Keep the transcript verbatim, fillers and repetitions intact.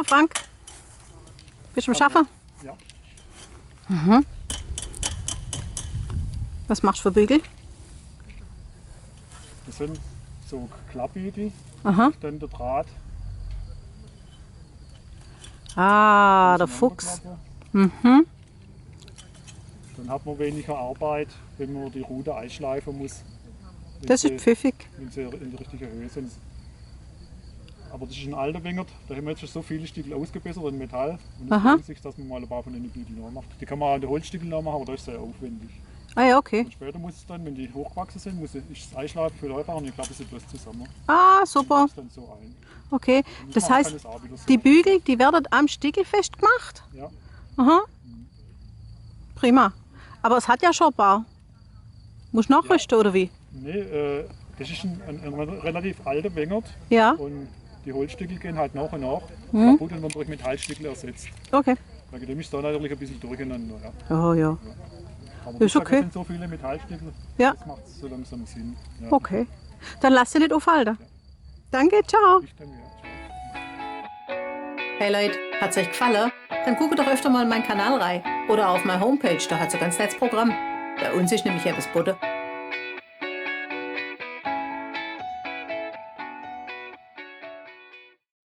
Frank? Bist du am Schaffe? Ja. Mhm. Was machst du für Bügel? Das sind so Klappbügel, aha, dann der Draht. Ah, der Fuchs. Mhm. Dann hat man weniger Arbeit, wenn man die Rute einschleifen muss. Das ist pfiffig. Wenn sie in der richtigen Höhe sind. Aber das ist ein alter Wengert, da haben wir jetzt schon so viele Stückel ausgebessert in Metall. Und es, aha, lohnt sich, dass man mal ein paar von den Bügeln nachmacht. Die kann man auch in den Holzstückeln nachmachen, aber das ist sehr aufwendig. Ah ja, okay. Und später muss es dann, wenn die hochgewachsen sind, muss ich, ist das Einschleifen viel einfacher und ich glaube, es ist etwas zusammen. Ah, super. Und das dann so ein. Okay, das heißt, die Bügel, die werden am Stückel festgemacht? Ja. Aha. Prima. Aber es hat ja schon ein paar. Muss nachrüsten, oder wie? Nee, äh, das ist ein, ein, ein relativ alter Wengert. Ja. Und die Holzstückel gehen halt nach und nach kaputt und werden durch Metallstückel ersetzt. Okay. Wegen dem ist da natürlich ein bisschen durcheinander, ja. Oh ja. Aber wie gesagt, okay, das sind so viele Metallstückel, ja, das macht so langsam Sinn. Ja. Okay. Dann lass dich nicht aufhalten. Ja. Danke, ciao. Ich danke, ja. Ciao. Hey Leute, hat's euch gefallen? Dann guckt doch öfter mal in meinen Kanal rein. Oder auf meine Homepage, da hat's ein ganz nettes Programm. Bei uns ist nämlich etwas geboten,